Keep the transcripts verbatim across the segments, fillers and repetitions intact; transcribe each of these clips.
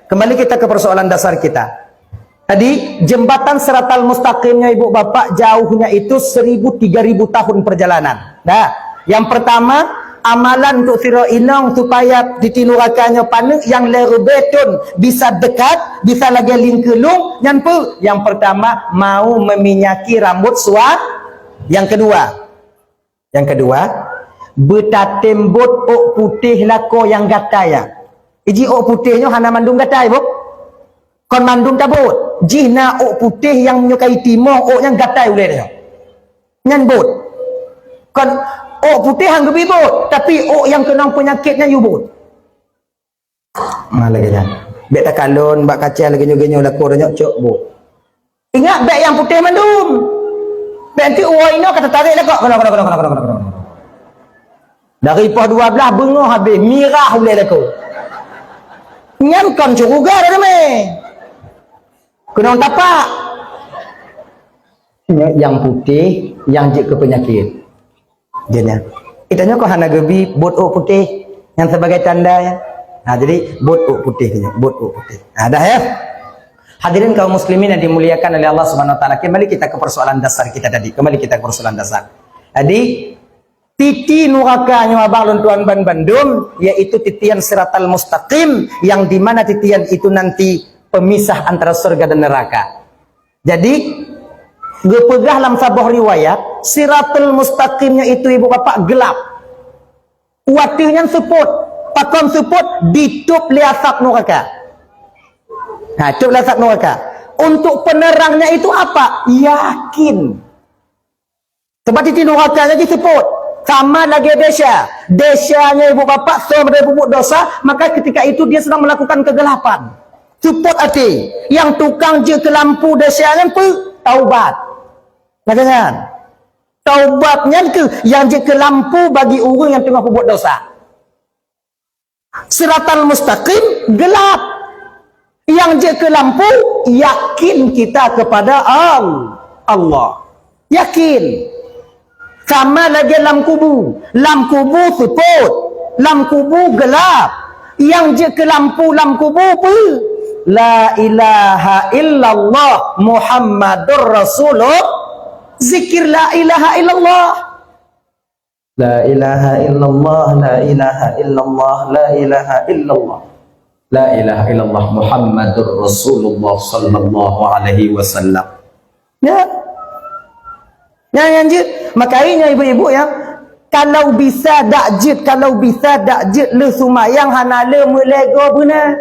Kembali kita ke persoalan dasar kita. Tadi, jembatan Siratal Mustaqim nyoe, ibu bapak, jauhnya itu seribu, tiga ribu tahun perjalanan. Nah, yang pertama, amalan untuk sidroe inong supaya titi nuraka nyoe paneuk nyang lhèe reubèe thon bisa dekat, bisa lagèe lingkeulong, nyan peue? Yang pertama, mau meminyaki rambut sua-, yang kedua, Nyang keudua, beutatem bot ôk putéh lakoe nyang gatai nyan. Iji ôk putéh nyoe hana mandum gatai, bot. Kon mandum tabot. Jih na ôk putéh nyang meunyoe ka itimoh, ôk nyan gatai ulèe nyoe. Nyan bot. Kon ôk putéh han geubi bot, tapi ôk nyang keunong peunyakét nyan yue bot. Nah, lagèe nyan. Bèk takalon bak kaca lagèe nyoe, lagèe nyoe lakoe tanyoe cok bot. Ingat, bèk nyang putéh mandum. Bèk nanti uroe inoe ka teutarek lakoe. Keunoe, keunoe, keunoe. Dari poh dua belas beungoh habéh, mirah ulèe lakoe. Nyan kon syeuruga dah teumé. Keunong tapak. Nyoe nyang putéh, nyang jeuet keu peunyakét. Jeuet nyan. Eh, tanyoe kok hana geubi bot ôk putéh nyang sebagai tanda nyan? Ha, jadi bot ôk putéh nyoe, bot ôk putéh. Ha, dah ya. Hadirin kaum muslimin yang dimuliakan oleh Allah Subhanahu wa taala, kembali kita ke persoalan dasar kita tadi. Kembali kita ke persoalan dasar. Jadi, titi nuraka nyoe abang lôn tuan ban bandum, yaitu titian siratal mustaqim, yang di mana titian itu nanti pemisah antara surga dan neraka. Jadi, geupeugah lam saboh riwayat, Siratul Mustaqim nyoe itu, ibu bapak, gelap. Watèe nyan seupôt. Pakon seupôt? Ditôb lé asap nuraka. Ha, tôb lé asap nuraka. Untuk penerangnya itu apa? Yakin. Sebab titi nuraka nyan jiseupôt. Sama lagèe desya. Desya nyan, ibu bapak, seumeudosa, maka ketika itu dia sedang melakukan kegelapan. Seupôt até. Nyang tukang jeuet keu lampu desya nyan peue? Taubat. Lagèe nyan. Taubat nyan keuh nyang jeuet keu lampu bagi ureueng nyang teungoh peubuet dosa. Siratal mustaqim gelap. Nyang jeuet keu lampu, yakin kita kepada Al-, Allah. Yakin. Sama lagèe lam kubu. Lam kubu seupôt. Lam kubu gelap. Nyang jeuet keu lampu lam kubu peue? La ilaha illallah Muhammadur Rasulullah. Zikir la ilaha illallah. La ilaha illallah, la ilaha illallah, la ilaha illallah. La ilaha illallah Muhammadur Rasulullah sallallahu alaihi wasallam. Ya. Nyan, nyan jeuet. Makajih nyan ibu-ibu ya, kalau bisa dak jeuet, kalau bisa dak jeuet lheueh seumayang hana le meulego beuna.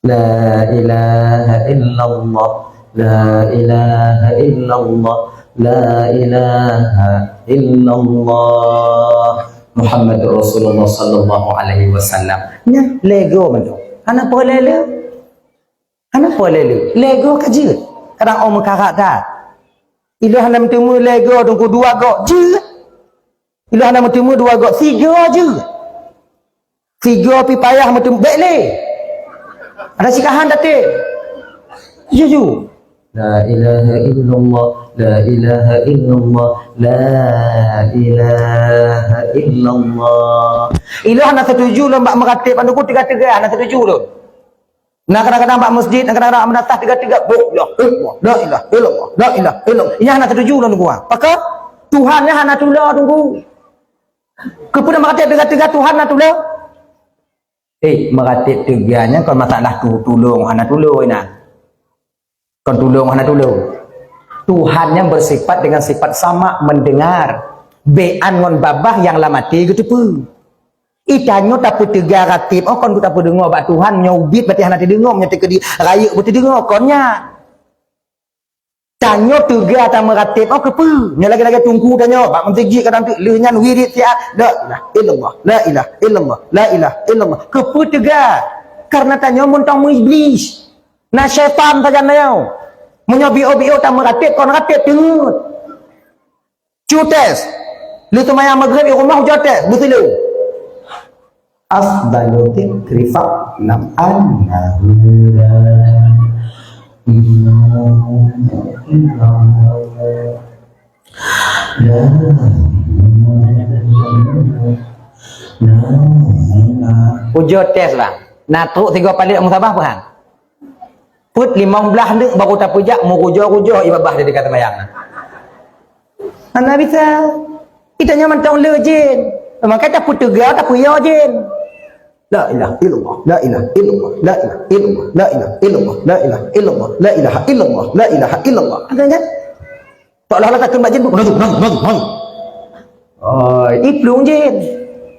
La ilaha illallah, la ilaha illallah, la ilaha illallah. Muhammadur Rasulullah sallallahu alaihi wasallam. Nyan, lego mandum. Hana peue lé-lé. Hana peue lé-lé. Lego ka jeuet. Kadang oh meukarat that. Ilèe hana meuteumé lego teungku dua gok jeuet. Ilèe hana meuteumé dua gok, sigoe jeuet. Sigoe pih payah meuteumé, bèk lé. Ada sikahan daté. Jujur. La ilaha illallah, la ilaha illallah, la ilaha illallah. Ilèe hana setuju lôn bak meuratéb, aneuk ku teuga-teuga hana setuju lôn. Na kadang-kadang bak masjid, na kadang-kadang bak meudatah teuga-teuga, "La ilaha illallah, la ilaha illallah, la ilaha illallah." Nyan hana setuju lôn gua. Pakon? Tuhan nyan hana tulo teungku. Keupeue na meuratéb teuga-teuga Tuhan na tulo? Eh, meuratéb teuga nyan kon masalah tu, tulông hana tulông inan. Kon tulông hana tulông. Tuhan nyan bersifat dengan sifat sama, mendengar. Bèan ngon babah nyang lam até geuteupeue. Ih, tanyoe tapeuteuga ratéb, oh, kon tapeudeungoe bak Tuhan, nyoe ubit berarti hana teudeungoe, nyoe teukeudi rayeuk beuteudeungoe, kon nyan. Tanyoe teuga tameuratéb, oh, keupeue? Nyoe lagèe-lagèe teungku tanyoe, bak meuseujid kadang tu, lheueh nyan wirid siat, la ilaha illallah, la ilaha illallah, la ilaha illallah. Keupeue teuga? Karena tanyoe meuntông meuiblih. Na syaitan sajan tanyoe. Meunyoe biôh-biôh tameuratéb, kon ratéb teungeut. Cu tes. Lheueh seumayang maghrib di rumoh ujoe tes, beutôi. Afdalu dzikri fa'lam annahu la ilaha illallah. La ilaha illallah. La ilaha. Ujoe tes, bang. Na trok tiga palek musabah peuhan. Peuet limong blaih neuk baru tapeujak meurujoh-rujoh ié babah di dekat teumayang. Hana bisa. Kita nyoe mantong le jén. Maka tapeuteuga, tapeuyo jén. La ilaha illallah, la ilaha illallah, la ilaha illallah, la ilaha illallah, la ilaha illallah, la ilaha illallah, la ilaha illallah. Ada kan? Seolah-olah takheun bak jén, "Nang, nang, nang, nang." Oh, iplueng jén.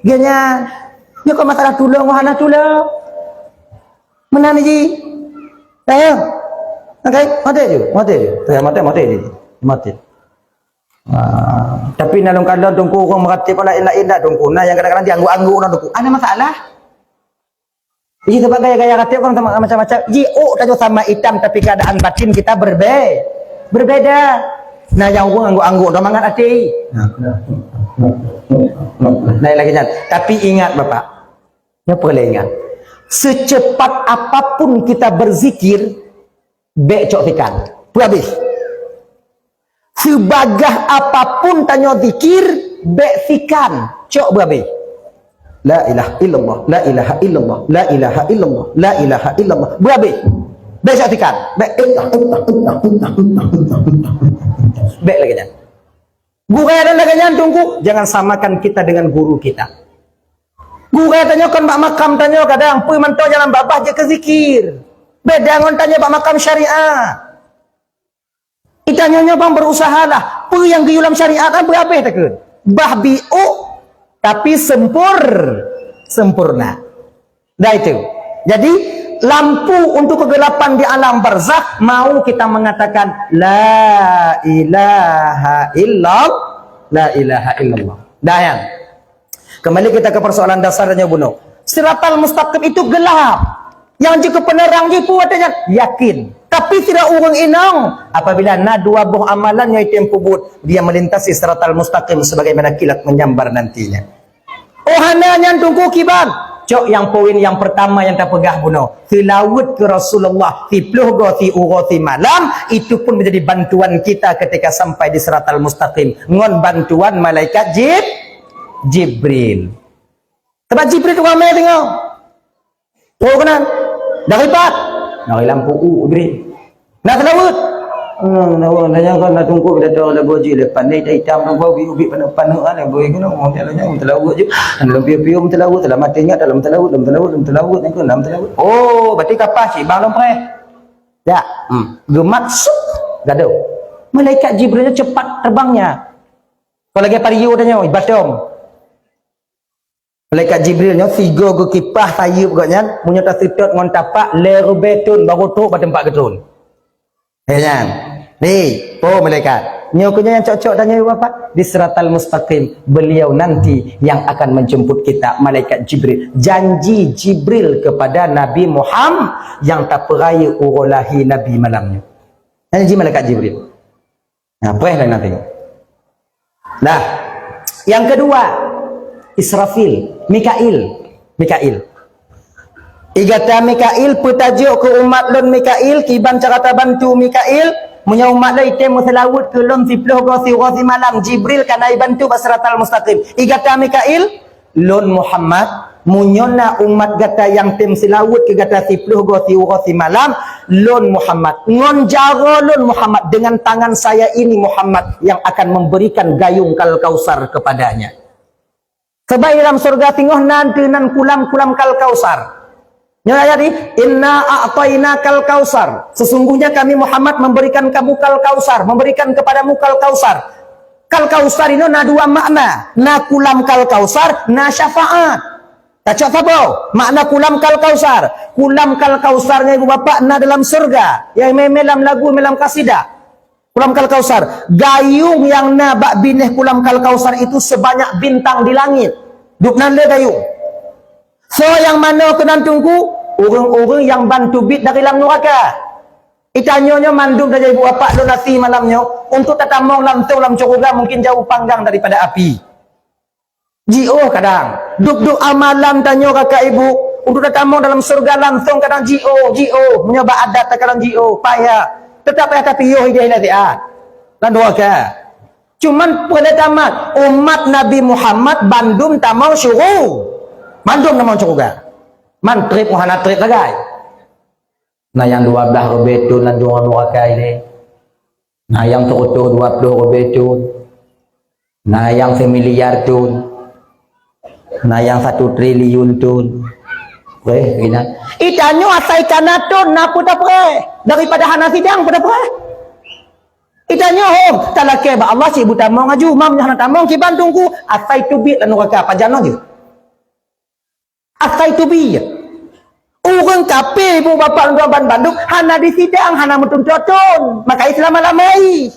Dia nyan. Dia kok masalah tulông, wah, hana tulông. Meunan ji. Ayo. Oke, mati je, mati je. Saya mati, mati je. Mati. Ah, tapi na lôn kalon Teungku ureueng meuratéb laén-laén dah Teungku. Na nyang kadang-kadang diangguk-angguk na Teungku. Ada masalah? Jadi sebab gaya-gaya ratéb kan sama, macam-macam. Ji, oh, tanyoe sama itam tapi keadaan batin kita berbe-, berbeda. Na nyang ureueng angguk-angguk dah mangat até. Lain lagi nyan. Tapi ingat Bapak, nyoe peureulée ingat. Secepat apapun kita berzikir, bék cok sikan. Peue habéh. Seubagah apapun tanyoe zikir, bék sikan. Cok beuhabéh. La ilaha illallah, la ilaha illallah, la ilaha illallah, la ilaha illallah. Beuhabéh. Bék cok sikan. Bék. Bék lagée nyan. Gurée dan lagée nyan Teungku, jangan samakan kita dengan guru kita. Gurée tanyoe kon bak makam tanyoe kadang peue mantong jalan babah jeuet keu zikir. Beda ngon tanyoe bak makam syariat. Kita nyoe-nyoe bang berusahalah. Peue nyang geuyue lam syariat, ah, beuhabéh takheun. Bah biôk, tapi sempur-, sempurna. Dah itu. Jadi, lampu untuk kegelapan di alam barzakh, mau kita mengatakan, "La ilaha illallah, la ilaha illallah." Dah, ya? Kembali kita ke persoalan dasar dan bunoe. Siratal mustaqim itu gelap. Nyang jeuet keu peuneurang jih peue watée nyan? Yakin. Tapi sidroe ureuëng inong, apabila na dua boh amalan nyang item peubuet, dia melintasi siratal mustaqim sebagaimana kilat menyambar nantinya. Oh, hana nyan Teungku kiban. Cok nyang poin nyang pertama nyang tapeugah bunoe. Seulaweuet keu Rasulullah, siploh goe, siuroe, simalam, itu pun menjadi bantuan kita ketika sampai di siratal mustaqim. Ngon bantuan malaikat Jib-, Jibril. Sabab Jibril tu ramé singoh. Oh, keunan. Dari pat? Dari lampu u, Jibril. Na seulaweuet? Hmm, na, na, na, na, na tungkôk, na, na, na, boh jih, lepas ni, hitam, hitam, na, boh, ubit, ubit, paneuk, paneuk, ah, na, boh, keunan, oh, na, na, na, seulaweuet je. Na, dalam piôh-piôh seulaweuet, dalam hati ingat, dalam seulaweuet, dalam seulaweuet, dalam seulaweuet, na, dalam seulaweuet. Oh, berarti kapah cit, bang lom preh. Ya, hmm. Geumat, sup, gadoh. Malaikat Jibril nyoe cepat terbangnya. Kalau lagi pario dah nyoe, batong. Malaikat Jibril nyoe sigoe geukipah sayeup gobnyan, meunyoe taseutôt ngon tapak, lhèe ribèe thôn baru trôk bak teumpat geutrôn. Nyan. Ni, po malaikat. Nyoe keuh nyoe nyang cocok tanyoe Bapak. Di siratal mustaqim, beliau nanti yang akan menjemput kita, malaikat Jibril. Janji Jibril kepada Nabi Muhammad yang tapeurayeuk uroe lahé Nabi malam nyoe. Janji malaikat Jibril. Nah, preh laén na tengok. Dah. Yang kedua, Israfil, Mikail. Mikail. Igata Mikail, peutajok keu umat lôn Mikail, kiban cara tabantu Mikail, meunyoe umat lôn item meuseulaweuet keu lôn siploh goe siuroe simalam, Jibril ka na ibantu bak siratal mustaqim. Igata Mikail, Lôn Muhammad, meunyoe na umat gata nyang tem seulaweuet keu gata siploh goe siuroe simalam, lôn Muhammad, ngon jaroe lôn Muhammad, dengan tangan saya ini Muhammad yang akan memberikan gayung Kal Kausar kepadanya. Sabab dalam syeuruga singoh na teunan kulam-kulam Kal Kausar. Nyoe ayat ni, "Inna a'tainakal kausar." Sesungguhnya kami Muhammad memberikan kamu Kal Kausar, memberikan kepadamu Kal Kausar. Kal Kausar inoe na dua makna, na kulam Kal Kausar, na syafaat. Tacok saboh, makna kulam Kal Kausar. Kulam Kal Kausar nyan ibu bapak na dalam syeuruga, nyang mé-mé lam lagu, mé lam kasidah. Kulam Kal Kausar, gayung nyang na bak binéh kulam Kal Kausar itu sebanyak bintang di langit. Dubnan lé gayung. Soe nyang manoe keunan Teungku? Ureuëng-ureuëng nyang ban teubiet dari lam nuraka. Itanyoe nyoe mandum tajak ibu bapak lôn nasi malam nyoe untuk tatamong langsong lam syeuruga mungkin jauh panggang daripada api. Jiôh kadang. Dub-dub amalan tanyoe kakak ibu untuk tatamong dalam syeuruga langsong kadang jiôh, jiôh. Meunyoe bak adat takadang jiôh, payah. Teutap payah tapiôh idéh nasihat. Lam nuraka. Cuman peue lé tamat, umat Nabi Muhammad bandum tamong syuru-, bandum tamong syeuruga. Man treb ngon hana treb sagai. Na nyang dua blaih ribèe thon lam nuraka ilèe. Na nyang sireutoh dua ploh ribèe thon. Na nyang similiar thon. Na nyang satu triliun thon. Preh, inan. Itanyoe asai kana thon na peue tapreh. Daripada hana sidang peue tapreh. Itanyoe hom, talakèe bak Allah cit beutamong aju, mam nyoe hana tamong kiban teungku, asai teubiet lam nuraka, pajan lom jeuet. Asai teubiet. Ureueng kafé, ibu bapak, lôn tuan ban bandum, hana disidang, hana meutuntot thon. Maka Islam lamai.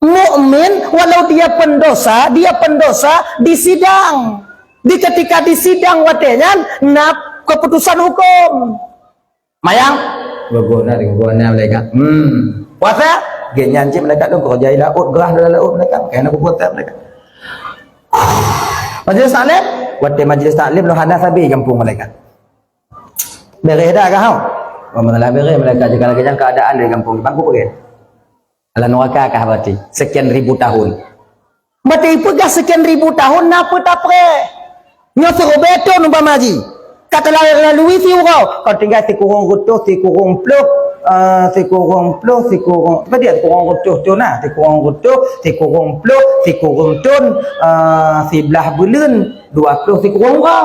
Mukmin, walau dia pendosa, dia pendosa disidang. Di ketika disidang watèe nyan, na keputusan hukum. Mayang, gogoh na, gogoh na malaikat. Hmm. Puasa, gét nyan cit malaikat tu, keureuja di laôt, grah dalam laôt malaikat, kena berpuasa malaikat. Majlis taklim, watèe majlis taklim lôn hana sabe gampông malaikat. Beres dah kah? Oh, masalah beres malaikat, jika lagèe nyan keadaan di gampông, bangku pergi. Alam nuraka kah berarti, sekian ribu tahun. Berarti peugah sekian ribu tahun na peue tapreh. Nyoe siribèe thon umpama jih. Ka teulalui siuroe, kon tinggai sikureueng reutôh, sikureueng ploh, eh, sikureueng ploh, sikureueng, apa dia, sikureueng reutôh thon na, sikureueng reutôh, sikureueng ploh, sikureueng thon, eh, siblaih buleuen, dua ploh sikureueng uroe.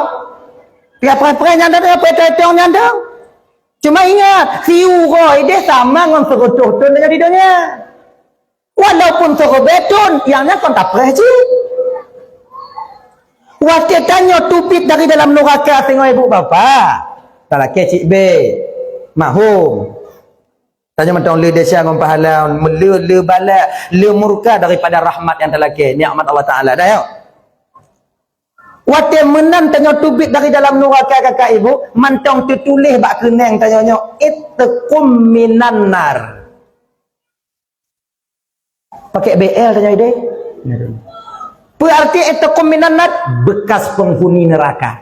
Tiap preh-preh nyan dah, tiap preh-preh nyan dah. Cuma ingat, siuroe ideh sama ngon sireutoh thon tanyoe di donya. Walaupun siribèe thon, nyang nyan kon tapreh cit. Watèe tanyoe teubiet dari dalam nuraka singoh ibu bapa, talakèe cit bèe, mahom. Tanyoe mantong le desya ngon pahala, le, le bala, le murka daripada rahmat nyang talakèe, nikmat Allah Taala. Dah, ya? Watèe meunan tanyoe teubiet dari dalam nuraka, kakak ibu, mantong teutuléh bak keuneng tanyoe nyoe, "Itqum minan nar." Pakai B L tanyoe ideh. Peue arti itqum minan nar? Bekas penghuni neraka.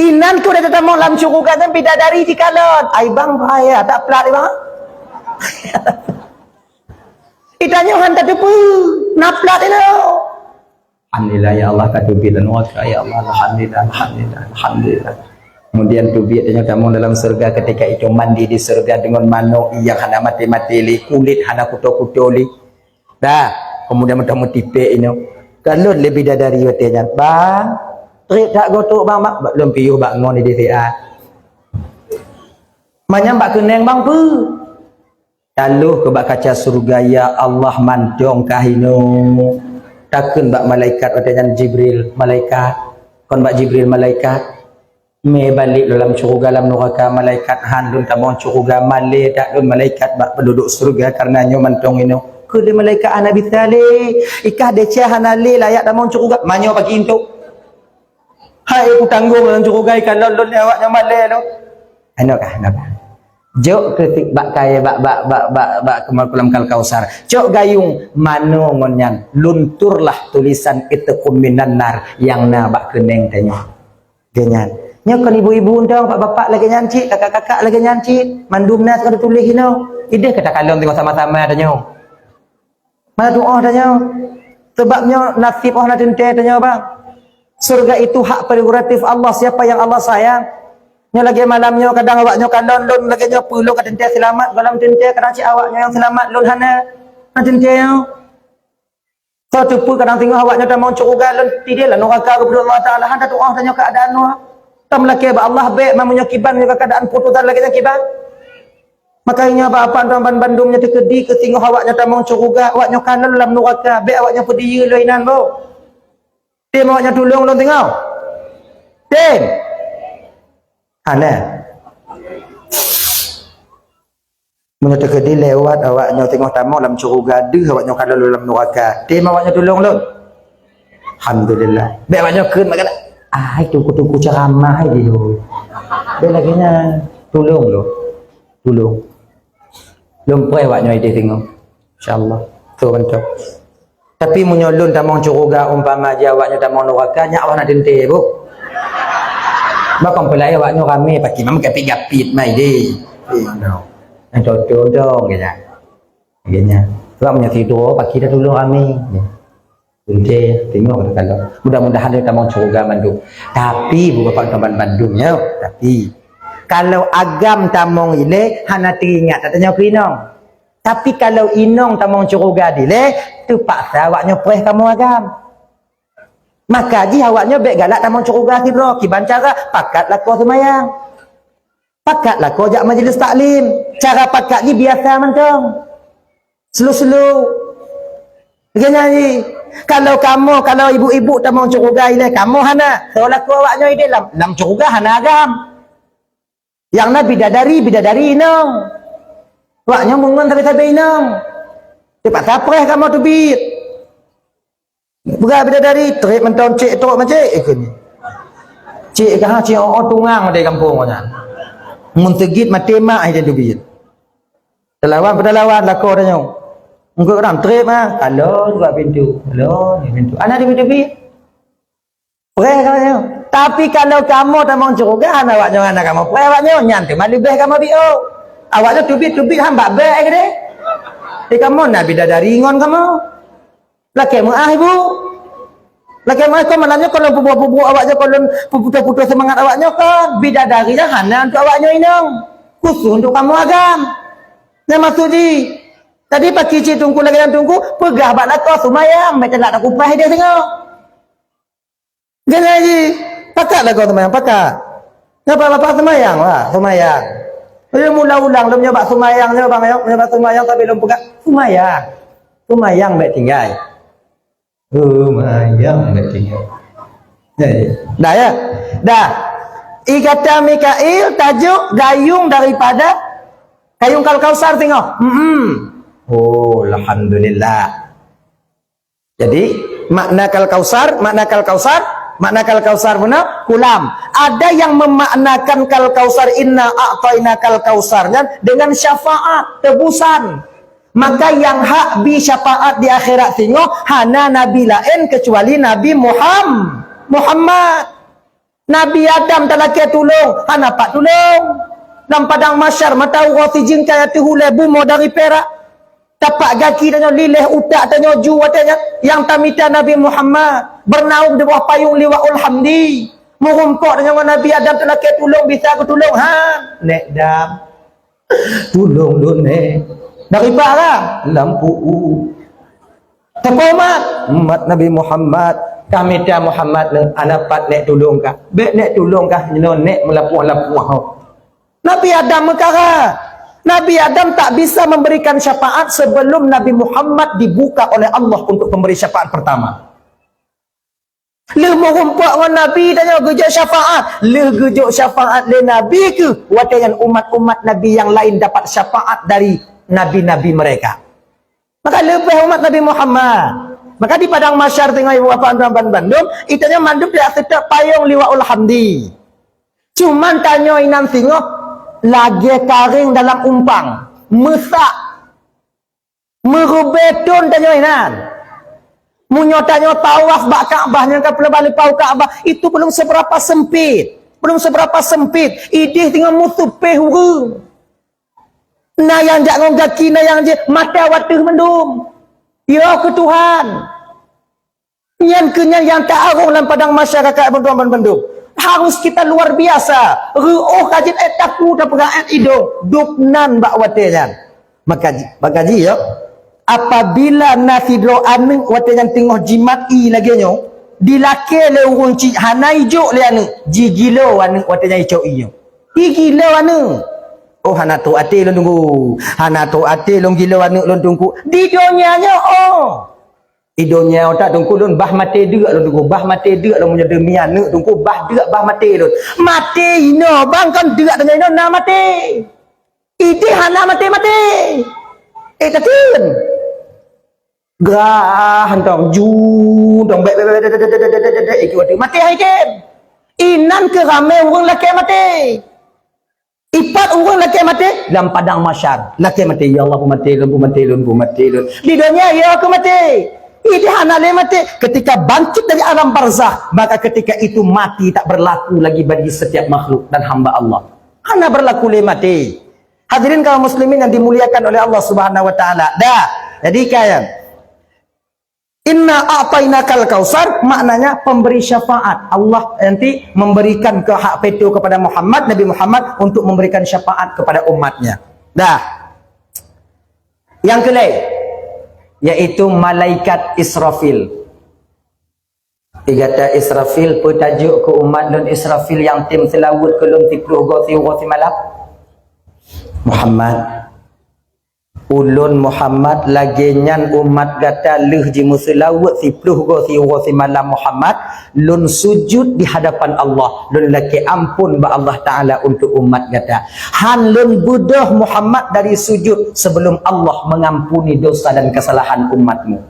Inan keu udah tatamong lam syuruga nyan bidadari jikalon. Ai bang, bahaya, tak plat, bang. Itanyoe han tateupeue, na plat inoe. Alhamdulillah, ya Allah, ka teubiet lam nuraka, ya Allah, alhamdulillah, alhamdulillah, alhamdulillah. Kemudian teubiet tanyoe tamong dalam syurga, ketika itu mandi di syurga dengan manok yang hana mati-mati lé, kulit hana kuto-kuto lé. Dah, kemudian mantong meutipék inoe. Kalon lé bidadari watèe nyan, "Bang, trép that gotok, bang, bang." Bak lôn piôh bak ngon di D C A. Manyam bak keuneng, bang, peue? Taloh keu bak kaca syurga, "Ya Allah, mantong kah inoe." Takheun bak malaikat watèe nyan, "Jibril, malaikat." Kon bak Jibril, "Malaikat, mé balek lôn lam syurga, lam nuraka." "Malaikat, han lôn tamong syurga, malèe that lôn malaikat bak peunduduek syurga, kareuna nyoe mantong inoe." Kheun lé malaikat, "Hana bisa lé, i kah desya hana lé layak tamong syurga, meunyoe pagi entok." Hai, kutanggong lam syurga, ikalon lôn lé awak nyoe malèe lôn. Inoe kah, inoe kah. Jok keu bak kayèe, bak, bak, bak, bak, bak, lam Kal Kausar. Cok gayung manoe ngon nyan, lunturlah tulisan itqum minan nar nyang na bak keuneng tanyoe. Lagèe nyan. Nyoe kon ibu-ibu mantong, bapak-bapak lagèe nyan cit, kakak-kakak lagèe nyan cit. Mandum na ka teutuléh inoe. Ideh ka takalon teungoh sama-sama tanyoe. Mana tu'oh tanyoe. Sebab nyoe nasib 'oh na teuntèe tanyoe, bang. Syurga itu hak prerogatif Allah, siapa yang Allah sayang. Nyoe lagèe malam nyoe, kadang awak nyoe kalon lôn lagèe nyoe, peue lôn ka teuntèe seulamat, goh lom teuntèe, kadang cit awak nyoe nyang seulamat, lôn hana. Na teuntèe nyoe. Soe teupeu kadang singoh awak nyoe tamong syeuruga, lôn tidéh lam nuraka geupeudong Allah Taala, han tatu'oh tanyoe keuadaan nyoe. Tam lakèe bak Allah, bèk meunyoe kiban nyoe keuadaan putusan lagèe nyan kiban. Maka nyoe bak apa tuan ban bandum nyoe teukeudi keu singoh awak nyoe tamong syeuruga, awak nyoe ka lom lam nuraka, bèk awak nyoe peudiyeu lom inan boh. Tem awak nyoe tulông lôn singoh. Tem. Hana. Meunyoe teukeudi lewat awak nyoe teungoh tamong lam syeuruga, deuh awak nyoe ka lôn lam nuraka. Tem awak nyoe tulông lôn. Alhamdulillah. Bèk awak nyoe kheun bak gata. Ah, itu kutu-kutu ceramah ai di lôn. Bèk lagèe nyan. Tulông lôn. Tulông. Lôn preh awak nyoe idéh teungoh. Insya Allah. Tu mantap. Tapi meunyoe lôn tamong syeuruga, umpama jih awak nyoe tamong nuraka, nyak awak na teuntèe, boh. Bah kon peulai awak nyoe ramè, pakri mam gapit-gapit mai deh. Eh, no. Nyang cocok dong, kata. Kata. Sebab meunyoe sidroe, pakri tatulông ramè. Teuntèe, teungoh ka kalon. Mudah-mudahan lé tamong syeuruga mandum. Tapi, bu bapak teman bandum nyoe, tapi, kalau agam tamong ilèe, hana teuingat tatanyoe keu inong. Tapi, kalau inong tamong syeuruga dilèe, teupaksa awaknyoe preh kamoe agam. Maka jih awaknyoe bèk galak tamong syeuruga sidroe, kiban cara pakat lakoe seumayang. Pakat lakoe jak majlis taklim. Cara pakat jih biasa mantong. Slow-slow. Lagèe nyan jih. Kalau kamoe, kalau ibu-ibu tamong syeuruga ilèe, kamoe hana. Soe lakoe awaknyoe idéh lam, lam syeuruga hana agam. Nyang na bidadari, bidadari inong. Awaknyoe meungon sabe-sabe inong. Teupaksa preh kamoe teubiet. Peugah bidadari, trép mantong cék trok macék, ikheun. Cék kah, cék, oh, oh, tungang di gampông nyan. Mun seugét maté mak, hai teubiet. Teulawan, peutalawan, lakoe tanyoe. Engkau orang trép, ha? Alon bak pintu. Alon bak pintu. Anak teubiet-teubiet. Preh kamoe nyoe. Tapi kalau kamoe tamong syeuruga, hana awaknyoe, hana kamoe preh awaknyoe, nyan teuma leubeh kamoe biôh. Awaknyoe teubiet-teubiet han bak bèk, eh, keudéh. Eh, kamoe na bidadari ngon kamoe. Lakèe meu'ah, Ibu. Lakèe meu'ah, kon malam nyoe kon lôn peubuet-peubuet awaknyoe, kon lôn peuputoh-putoh seumangat awaknyoe kon. Bidadari nyan hana untuk awaknyoe inong. Khusus untuk kamoe agam. Nyan maksud jih. Jadi, pakri cit teungku lagèe nyan teungku, peugah bak lakoe seumayang, bèk telat takupreh idéh singoh. Geuhnyan jih, pakat lakoe seumayang, pakat. Nyan bak bapak seumayang, wah, seumayang. Lôn ulang-ulang, lôn nyoe bak seumayang nyoe, bang, nyoe, nyoe bak seumayang, tapi lôn peugah, seumayang. Seumayang bèk tinggai. Seumayang bèk tinggai. Ya, ya. Dah, ya? Dah. I kata Mikail, tajuk gayung daripada gayung Kal-Kausar singoh. Hmm. Oh, alhamdulillah. Jadi, makna Kal-Kausar, makna Kal-Kausar, makna Kal-Kausar beuna kulam. Ada yang memaknakan Kal-Kausar, "Inna a'tainakal kautsar" nyan dengan syafaat, tebusan. Maka nyang hak bi syafaat di akhirat singoh hana nabi laén kecuali Nabi Muham-, Muhammad. Nabi Adam talakèe tulông, hana pat tulông. Lam padang mahsyar, mata uroe sijeungkai ateueh ulèe bumoe dari pirak. Tapak gaki tanyoe liléh, utak tanyoe ju watèe nyan, nyang tamita Nabi Muhammad, beunaung di bawah payông Liwaul Hamdi. Meurumpok tanyoe ngon Nabi Adam talakèe tulông, bisa geutulông? Han, nèk dam. Tulông lôn, nèk. Dari pat ka? Lampu u. Teupeu umat, umat Nabi Muhammad. Ka mita Muhammad nyoe, hana pat nèk tulông kah. Bèk nèk tulông kah, nyoe nèk meulapuah-lapuah. Nabi Adam meukara. Nabi Adam tak bisa memberikan syafaat sebelum Nabi Muhammad dibuka oleh Allah untuk pemberi syafaat pertama. Lheueh meurumpok ngon Nabi tanyoe geujok syafaat. Lheueh geujok syafaat lé Nabi kheueh, watèe nyan umat-umat Nabi nyang laén dapat syafaat dari nabi-nabi mereka. Maka leubeh umat Nabi Muhammad. Maka di padang mahsyar teungoh ibu bapak tuan bandum, itanyoe mandum tajak seutôt payông Liwaul Hamdi. Cuman tanyoe inan singoh lagèe karéng dalam umpang, meusak. Meureubeue thôn tanyoe inan. Meunyoe tanyoe tawaf bak Ka'bah nyang ka peuleubah leupah u Ka'bah, itu belum seberapa sempit. Belum seberapa sempit. Idéh teungoh meuseupéh ureueng. Na nyang jak ngon gaki, na nyang jih mata watèe mandum. Ya keu Tuhan. Nyan keuh nyan nyang ta-arung lam padang mahsyar ka bandum-bandum. Harus kita luar biasa. Reuôh ka jeuet, eh, taku tapeugah, eh, idong. Dubnan bak watèe nyan. Maka ji-, maka ji, ya. Apabila na sidroe aneuk watèe nyan teungoh jimat ie lagèe nyoe, dilakèe lé ureueng chik hana ijok lé aneuk, jigilo aneuk watèe nyan icok ie nyoe. Jigilo aneuk. Oh, hana trok até lôn teungku. Hana trok até lôn gilo aneuk lôn teungku. Di donya nyoe, oh. Di donya utak teungku lôn bah maté deuk lôn teungku, bah maté deuk lôn meunyoe demi aneuk teungku, bah deuk bah maté lôn. Maté inoe bang kon deuk tanyoe inoe na maté. Idéh hana maté-maté. Eh, tatem. Grah hantong ju dong bek bek bek bek bek bek bek bek bek itu ada maté hai tem. Inan ke ramai urang lakée maté. Ipat urang lakée maté lam padang mahsyar. Lakée maté, "Ya Allah, peumaté lôn, peumaté lôn, peumaté lôn." Di dunia, "Ya, aku maté." Idéh hana lé maté. Ketika bangkit dari alam barzakh, maka ketika itu mati tak berlaku lagi bagi setiap makhluk dan hamba Allah. Hana berlaku lé maté. Hadirin kaum muslimin yang dimuliakan oleh Allah Subhanahu wa taala. Dah. Jadi kan "Inna a'tainakal kautsar," maknanya pemberi syafaat. Allah nanti memberikan ke hak veto kepada Muhammad, Nabi Muhammad, untuk memberikan syafaat kepada umatnya. Dah. Yang kelai, yaitu malaikat Israfil. Di gata Israfil, peue tajok keu umat lôn Israfil nyang tem seulaweuet keu lôn siploh goe siuroe simalam? Muhammad, ulôn Muhammad lagée nyan umat gata lheueh jimeuseulaweuet siploh goe siuroe simalam Muhammad, lôn sujud di hadapan Allah, lôn lakée amphon bak Allah Taala untuk umat gata. Han lôn beudôh Muhammad dari sujud sebelum Allah mengampuni dosa dan kesalahan umatmu.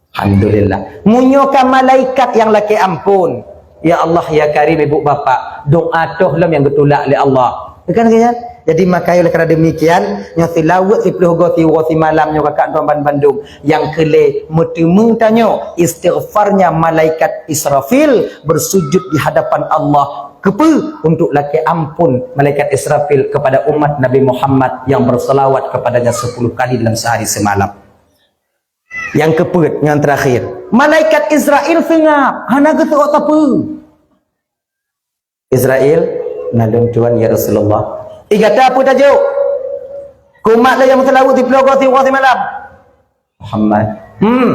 Alhamdulillah. Meunyoe ka malaikat nyang lakée amphon, "Ya Allah, ya Karim, Ibu Bapak, doa toh lom nyang geutulak lé Allah." Kan, kan? Jadi, maka oleh karena demikian, nyoe seulaweuet siploh goe siuroe simalam nyoe kakak tuan ban bandum. Nyang keulai, meuteumé tanyoe istighfarnya malaikat Israfil bersujud di hadapan Allah. Keupeue? Untuk lakée amphon malaikat Israfil kepada umat Nabi Muhammad yang berselawat kepadanya sepuluh kali dalam sehari semalam. Nyang keupeuet, nyang terakhir. Malaikat Israel seungab, hana geuseuôt sapeue. Israel, "Na lôn tuan, ya Rasulullah." "Di gata peue tajok?" "Keu umat lôn nyang meuseulaweuet siploh goe siuroe simalam." "Muhammad." "Hmm."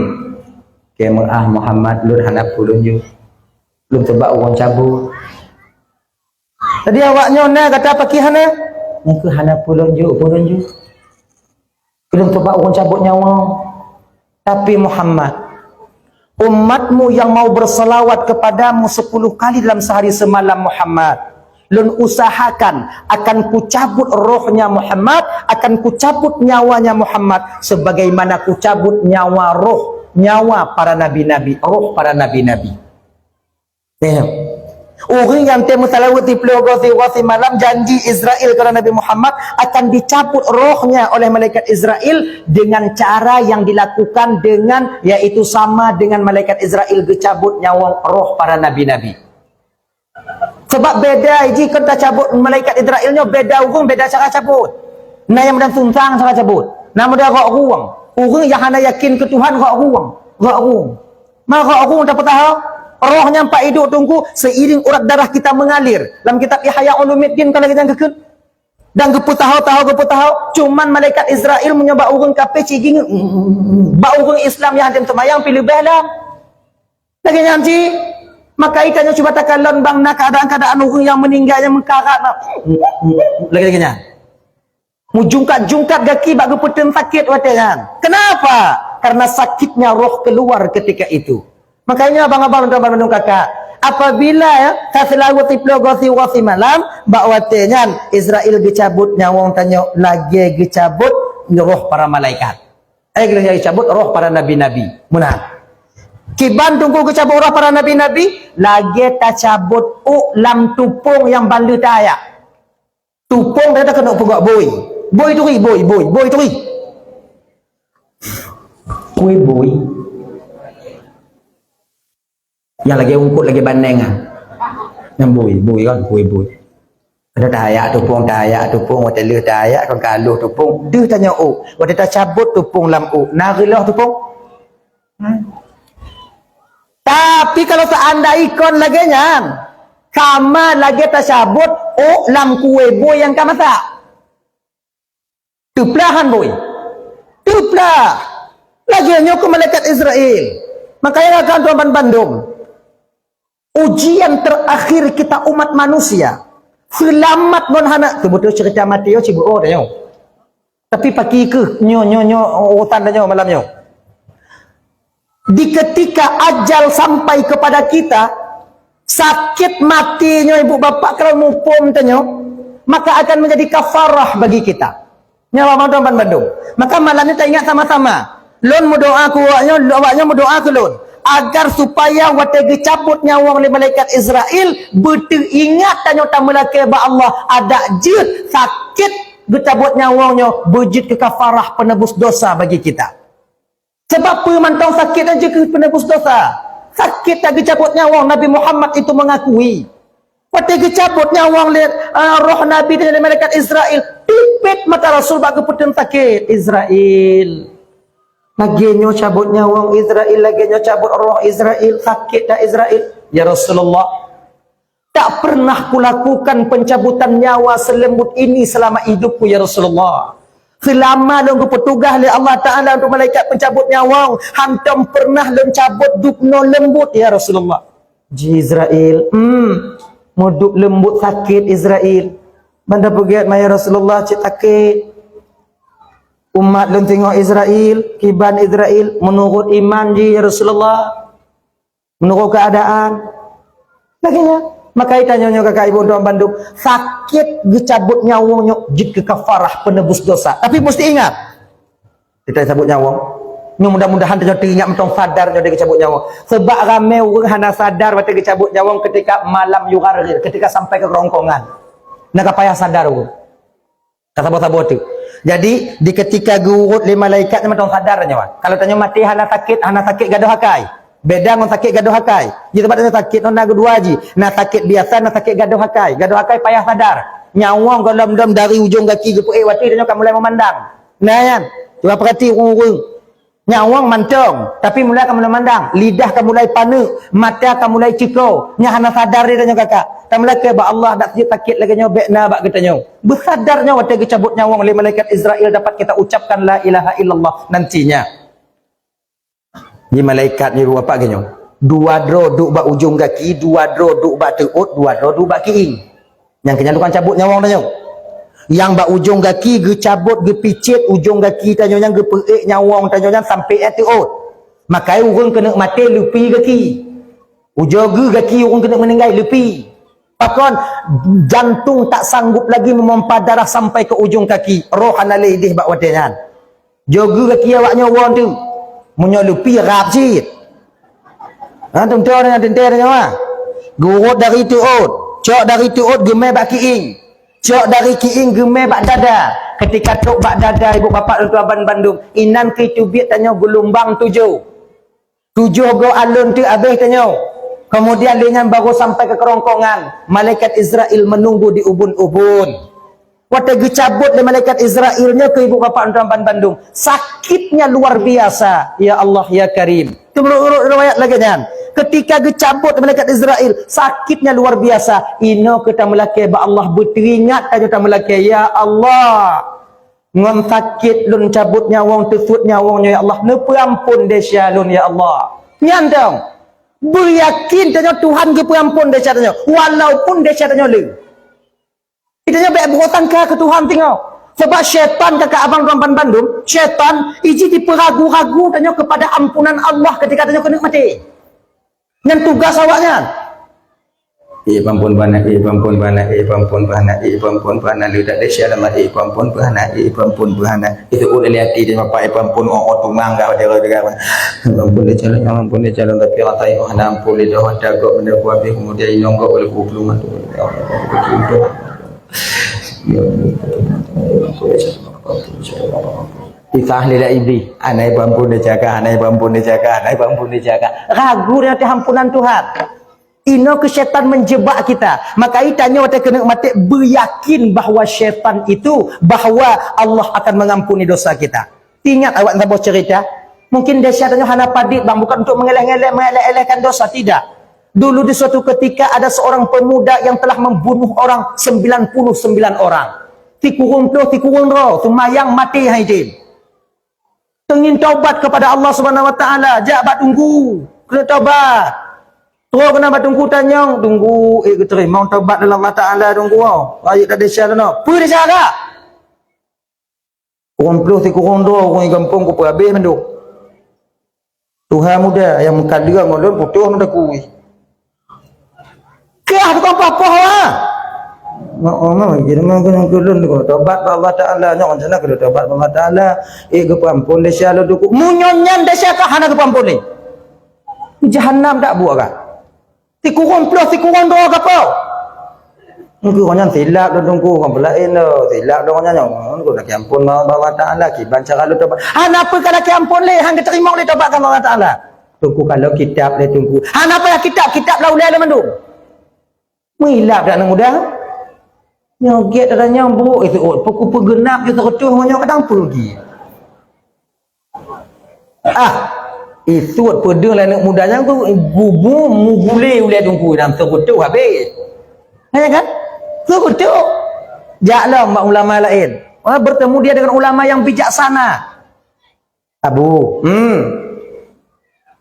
"Keu meu'ah Muhammad, lôn hana peue lôn jok. Lôn teuba ureuëng cabot." Jadi awak nyoe na gata pakri hana? Nyan keuh hana peue lôn jok, peue lôn jok. Lôn teuba ureuëng cabot nyawa. Tapi Muhammad, umatmu yang mau berselawat kepadamu sepuluh kali dalam sehari semalam Muhammad, lôn usahakan akan kucabut rohnya Muhammad, akan kucabut nyawanya Muhammad, sebagaimana kucabut nyawa roh, nyawa para nabi-nabi, roh para nabi-nabi. Tengok. Ureuëng nyang tem meuseulaweuet siploh goe siuroe simalam, janji Israel kepada Nabi Muhammad akan dicabut rohnya oleh malaikat Israel dengan cara yang dilakukan dengan, yaitu sama dengan malaikat Israel geucabut nyawöng roh para nabi-nabi. Sabab beda jih kon tacabut malaikat Israel nyoe, beda ureuëng, beda cara cabut. Na nyang meudan sunsang cara cabut, na meudan rok rueng. Ureuëng nyang hana yakin keu Tuhan rok rueng, rok rueng. Maka aku tapeutaho, roh nyang pat idup teungku seiring urat darah kita mengalir. Lam kitab Ihya Ulumuddin kan lagée nyan geukheun. Dan geupeutaho-taho, geupeutaho, cuman malaikat Israel meunyoe bak ureuëng kafé cit jih, bak ureuëng Islam nyang hana teumayang pih leubeh lam. Lagée nyan cit, maka itanyoe cuba takalon bang na keadaan-keadaan ureuëng nyang meuninggai nyang meukarat na. Lagée-lagée nyan. Meujungkat-jungkat gaki bak geupeuteun sakét watée nyan. Kenapa? Karena sakitnya roh keluar ketika itu. Makanya abang-abang dan abang kakak, apabila ya, ka seulaweuet siploh goe siuroe simalam, bak watée nyan Israel geucabut nyawöng tanyoe lagée geucabut roh para malaikat. Eh, geucabut roh para nabi-nabi. Meunan. Kiban teungku geucabut roh para nabi-nabi, lagée tacabut ôk lam tupông nyang ban le taayak. Tupông dah keuneuk peugah bui. Bui turi, bui, bui, bui turi. Kue bui. Nyang lagée ungkot lagée baneng kan. Nyang bui, bui kan, kue bui. Ada taayak tupông, taayak tupông, watée lheueh taayak kan ka lheueh tupông. Deuh tanyoe ôk, watée tacabut tupông lam ôk, na reuloh tupông. Hmm. Tapi kalau seandai kon lagée nyan, sama lagée tacabut ôk lam kue bui nyang ka masak. Teuplah han bui. Teuplah. Lagée nyoe keu malaikat Israel. Makanya kan tuan ban bandum. Ujian terakhir kita umat manusia. Seulamat ngon hana. Teubeutôi cerita Mateo cibuk oh tanyoe. Tapi paki keuh nyoe, nyoe, nyoe urusan tanyoe malam nyoe. Di ketika ajal sampai kepada kita, sakit mati nyoe ibu bapak kalau muphom tanyoe, maka akan menjadi kafarah bagi kita. Nyoe Ramadan ban bandum. Maka malam ni taingat sama-sama. Lôn meudoa keu awak nyoe, awak nyoe meudoa keu lôn. Agar supaya watée geucabut nyawöng lé malaikat Israel, beuteuingat tanyoe tameulakée bak Allah, adak jeuet sakét geucabut nyawöng nyoe beujeuet keu kafarah penebus dosa bagi kita. Sebab peue mantong sakét nyan jeuet keu penebus dosa. Sakét that geucabut nyawöng Nabi Muhammad itu mengakui. Watée geucabut nyawöng lé, eh, roh Nabi dan malaikat Israel, tipet mata Rasul bak geupeuteun sakét. Israel. Lagée nyoe cabot nyawöng Israel, lagée nyoe cabot roh Israel, sakét that Israel. Ya Rasulullah, tak pernah kulakukan pencabutan nyawa selembut ini selama hidupku, ya Rasulullah. Selama lôn geupeutugaih lé Allah Ta'ala untuk malaikat pencabut nyawöng, hantom pernah lôn cabot dubnoe lembut, ya Rasulullah. Ji Israel, hmm, meudub lembut sakét Israel. Banda peugét ma, ya Rasulullah, cit sakét. Umat lôn teungoh Israel, kiban Israel, meunurot iman ji, ya Rasulullah. Meunurot keuadaan. Lagée nyan. Maka tanyoe nyoe kakak ibu tuan bandum, sakét geucabot nyawöng nyoe jeuet keu kafarah peunebus dosa. Tapi musti ingat, kita cabot nyawöng. Nyoe mudah-mudahan tanyoe teuingat mantong sadar nyoe geucabot nyawöng. Sebab ramé ureuëng hana sadar watée geucabot nyawöng ketika malam yugharghir, ketika sampai keu kerongkongan. Na ka payah sadar ureuëng. Ka saboh-saboh teuk. Jadi, di ketika geuurot lé malaikat nyan mantong sadar tanyoe. Kalau tanyoe maté hana sakét, hana sakét gadôh akai. Beda ngon sakét gadôh akai. Ji, sabab tanyoe sakét nyoe na keudua ji. Na sakét biasa, na sakét gadôh akai. Gadôh akai payah sadar. Nyawöng gohlom-lom dari ujong gaki geupeuék watée tanyoe ka mulai meumandang. Nah, nyan. Cuba perhati ureuëng-ureuëng. Nyawöng mantong, tapi mulai ka mulai mandang, lidah ka mulai paneuk, mata ka mulai ceuko. Nyan hana sadar di tanyoe kakak. Tamulakée bak Allah, dak sijeuet sakét lagée nyoe bék na bak geutanyoe. Beusadar nyoe watée geucabot nyawöng lé malaikat Israel dapat kita ucapkan la ilaha illallah nantinya. Di malaikat ni dua pat geuh nyoe. Dua droe duek bak ujong gaki, dua droe duek bak teuôt, dua droe duek bak kiéng. Nyang keu nyan tukang cabot nyawöng tanyoe. Nyang bak ujong gaki geucabot, geupicét ujong gaki tanyoe nyan, geupeuék nyawöng tanyoe nyan sampoe teuôt. Makai ureuëng keuneuk maté leupi gaki. Ujoe geu gaki ureuëng keuneuk meuninggai leupi. Pakon, jantung tak sanggup lagi meumompa darah sampai ke ujong kaki. Roh hana lé idéh bak watée nyan. Joe geu gaki awak nyoe woe teuk. Meunyoe leupi rab cit. Ha, teuntèe nyan, teuntèe nyan, ha. Geuurot dari teuôt. Cok dari teuôt geumè bak kiéng. Cok dari kiéng geumè bak dada. Ketika trok bak dada, ibu bapak dan tuan bandum, inan keuh teubiet tanyoe geulumbang tujoh. Tujoh goe alon teuk abéh tanyoe. Kemudian lé nyan baru sampai ke kerongkongan. Malaikat Israel menunggu di ubun-ubun. Watèe geucabot lé malaikat Israel nyoe keu ibu bapak tuan bandum, sakitnya luar biasa. Ya Allah, ya Karim. Teumeurot-rot riwayat lagèe nyan. Ketika geucabot malaikat Israel, sakitnya luar biasa. Inoe keu tameulakèe bak Allah, beuteuingat tanyoe tameulakèe, "Ya Allah, ngon sakét lôn cabot nyawöng, teusuet nyawöng nyoe, ya Allah, neupeuampon desya lôn, ya Allah." Nyan dong. Beuyakin tanyoe Tuhan geupeuampon desya tanyoe, walaupun desya tanyoe le. Kita nyoe bèk beuhutang keu Tuhan singoh. Sebab syaitan, kakak abang tuan bandum, syaitan iji jipeuragu-ragu tanyoe keupada ampunan Allah ketika tanyoe keuneuk maté. Nyan tugas awaknyan. Eh, pampon bana, eh, pampon bana, eh, pampon bana, eh, pampon bana, le tak desya lama, eh, pampon bana, eh, pampon bana. Itu uleh hati dia, bapak, eh, pampon, oh, oh, tumang, gak, gak, gak, gak. Pampon dia calon, pampon dia calon, tapi orang tahu, oh, hana ampun, dia dah, dah, gak, benda buat, habis, kemudian inong, gak, boleh kupulung, tu. Kisah lila iblis, anai pampun dia cakap, anai pampun dia cakap, anai pampun dia cakap. Ragu dia atas ampunan Tuhan. Inoe keuh syaitan menjebak kita. Maka tanyoe watèe keuneuk maté, beuyakin bahwa syaitan itu, bahwa Allah akan mengampuni dosa kita. Ingat awak saboh cerita. Mungkin desya tanyoe hana padit, bang, bukan untuk mengeleh-ngeleh, mengeleh-elehkan dosa, tidak. Dulu di suatu ketika ada seorang pemuda yang telah membunuh orang sembilan puluh sembilan orang. Sikureueng ploh, sikureueng droe, seumayang maté hai jén. Teungin taubat kepada Allah Subhanahu Wa Taala, jak bak teungku, keuneuk taubat. Trok keunan bak teungku tanyong, "Teungku, eh, geuteurimong taubat lé Allah Taala, teungku, oh. Rayeuk that desya lôn." "Peue desya kah?" "Kureueng ploh sikureueng droe ureueng gampông kupeuhabéh mandum. Tuha muda nyang meukaleueng ngon lôn putôh mata kui." Kah tukang papoh, ha? Mak, mak, mak, jadi mak, mak, mak, lôn keuneuk tobat bak Allah Taala, nyoe rencana keuneuk tobat bak Allah Taala. Eh, geupeuampon desya lôn teungku. Meunyoe nyan desya kah hana geupeuampon lé. Jahanam dak buet kah? Sikureueng ploh, sikureueng droe gapo? Engkeu nyan silap lôn teungku, kon peulaén lôn. Silap lôn nyan, nyoe keuneuk lakèe ampon bak Allah Taala, kiban cara lôn tobat. Hana peue ka lakèe ampon lé, han geuteurimong lé tobat bak Allah Taala. Teungku, kalau kitab lé teungku. Hana payah kitab, kitab lah ulèe lé mandum. Meulilap dak aneuk muda? Nyoe gét dak nyang brôk itu, oh, peuku peugeunap ju seureutôh ngon nyoe kadang peugi. Ah, isut peudeuh lé aneuk muda nyan tu gubu mugule ulèe teungku dan seukutu habéh. Ya kan? Seukutu. Jak lom bak ulama laén. Ah, bertemu dia dengan ulama yang bijaksana. Abu, hmm.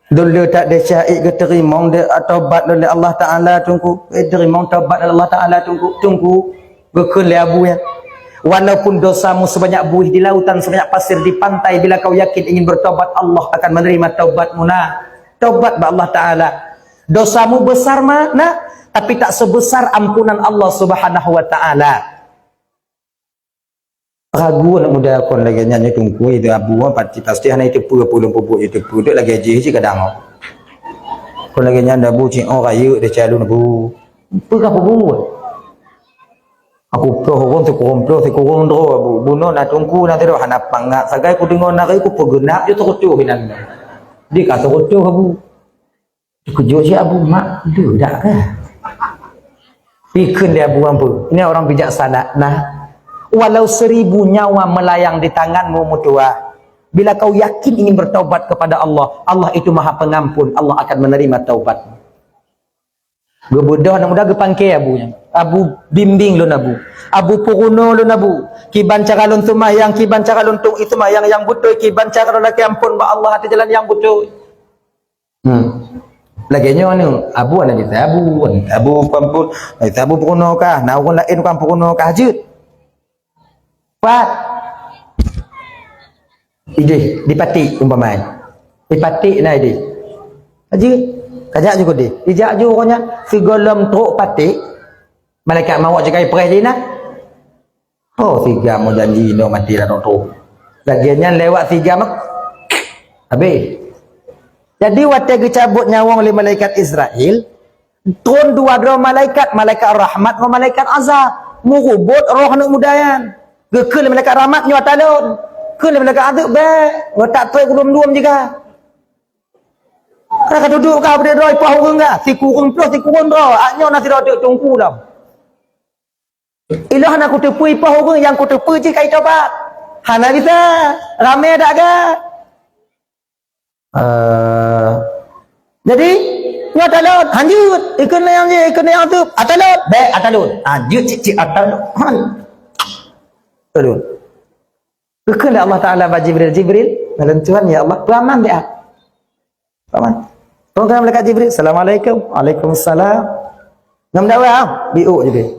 Dulu tak desya ik geuteurimong de tobat lé Allah Taala teungku. Eh, teurimong tobat lé Allah Taala teungku. Teungku, geukheun lé Abu ya. Walaupun dosamu sebanyak buih di lautan, sebanyak pasir di pantai, bila kau yakin ingin bertobat, Allah akan menerima taubatmu nah. Tobat bak Allah Taala. Dosamu besar ma nah, tapi tak sebesar ampunan Allah Subhanahu wa Taala. Ragu aneuk muda kon lagèe nyan nyoe teungku, itu Abu pasti, pasti hana itu peue-peue lôn peubuet itu peue tu lagèe jih cit kadang. Kon lagèe nyan Abu cit oh rayeuk desya lôn Abu. Peue ka peubuet? Aku ploh ureueng sikureueng ploh sikureueng droe Abu. Bunoe na teungku na sidroe hana pangat sagai kudeungoe na rayeuk kupeugeunap ju teukutuh inan. Di ka teukutuh Abu. Teukeujot cit Abu, mak, le dak kah? Dikheun lé Abu Ampôn, ini orang bijaksana. Nah, walau seribu nyawa melayang di tanganmu meutuah, bila kau yakin ingin bertaubat kepada Allah, Allah itu Maha Pengampun, Allah akan menerima taubat. Geubeudôh aneuk muda geupangke Abu nyan. Abu bimbing lôn Abu. Abu peurunoe lôn Abu. Kiban cara lôn seumayang, kiban cara lôn tueng seumayang nyang beutôi, kiban cara lôn lakèe ampôn bak Allah ateueh jalan nyang beutôi. Hmm. Lagèe nyoe ni, Abu hana jiteupeue, Abu, Abu peurunoe kah, na ureueng laén ka peurunoe kah jeuet. Pat. Idéh, di Paték umpama. Di Paték na idéh. Jeuet. Kajak ju keudéh. Ijak ju ureueng nyan, sigohlom trok Paték, malaikat mawöt jikai preh jih na. Oh, siga meujanji nyoe maté lam rot. Lagèe nyan lewat siga mak. Habéh. Jadi watèe geucabot nyawöng lé malaikat Israel, trôn dua droe malaikat, malaikat rahmat ngon malaikat azab, meurubot roh aneuk muda nyan. Geukheun lé malaikat rahmat nyoe ata lôn. Kheun lé malaikat azab bèk, ngon tak trép gulom-lom jiga. Ka ka duduek ka beude droe ipoh ureueng ka, sikureueng ploh sikureueng droe, ak nyoe na sidroe teuk teungku lom. Ilôn hana kuteupeue ipoh ureueng nyang kuteupeue jih ka itobat. Hana bisa. Ramé dak ga. Eh, jadi, nyoe ata lôn, hanjeuet. Ikheun nyang jih, ikheun nyang teup, ata lôn. Bèk, ata lôn. Hanjeuet cit-cit ata lôn. Han. Ata lôn. Geukheun lé Allah Taala bak Jibril, "Jibril, ngon lôn Tuhan, ya Allah, peuaman bèk ah." Peuaman. Tong keu malaikat Jibril, "Assalamualaikum." "Waalaikumsalam." Ngam dakwa, ah, biuk Jibril.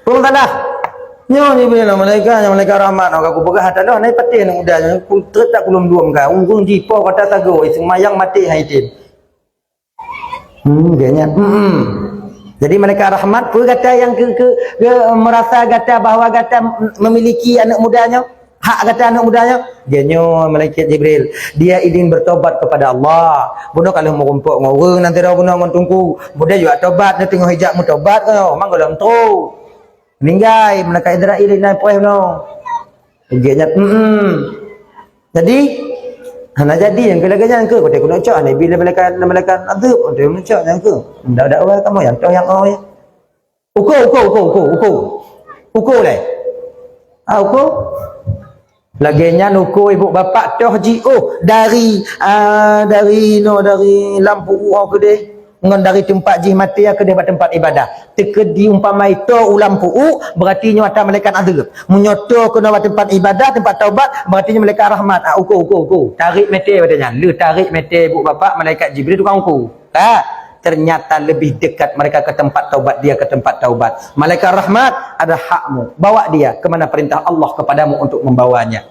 Pun salah. Nyoe Jibril, malaikat, nyoe malaikat rahmat, ka kupeugah ata lôn, nai patéh aneuk muda nyoe, ku trép tak kulom duem ka, ureueng jipoh kata sagoe, seumayang maté hai tem. Hmm, dia nya. Hmm. Jadi malaikat rahmat, peue gata nyang ke, ke, ke merasa gata bahwa gata memiliki aneuk muda nyoe? Hak gata aneuk muda nyoe? Dia nyoe malaikat Jibril. Dia ingin bertobat kepada Allah. Bunoe ka lheueh meurumpok ngon ureueng nan sidroe bunoe ngon teungku. Bunoe jua tobat, dia teungoh ijak meutobat nyoe, mang gohlom trok. Ninggai, malaikat Israel inan poh nyoe. Gét nyan, mm Jadi, hana jadi nyang keu lagèe nyan keu, kote keunoe cok, Nabi le malaikat, malaikat azab, kote keunoe cok nyang keu. Ndak, ndak, wah, kamoe nyang toh nyang oh, ya. Uko, uko, uko, uko, uko. Uko le. Ah, uko. Lagèe nyan uko ibu bapak toh ji, oh, dari, ah, dari no, dari lampu uo keudeh. Ngon dari teumpat jih maté keudeh bak teumpat ibadah. Teukeudi umpama ito ulam pu'uk, berarti nyoe ata malaikat azab. Meunyoe to keunoe bak teumpat ibadah, teumpat taubat, berarti nyoe malaikat rahmat. Ah, uko, uko, uko. Tarik mete bak nyan. Le tarik mete ibu bapak, malaikat Jibril tukang uko. Ka? Ternyata lebih dekat mereka ke tempat taubat, dia ke tempat taubat. Malaikat rahmat, ada hakmu. Bawa dia ke mana perintah Allah kepadamu untuk membawanya.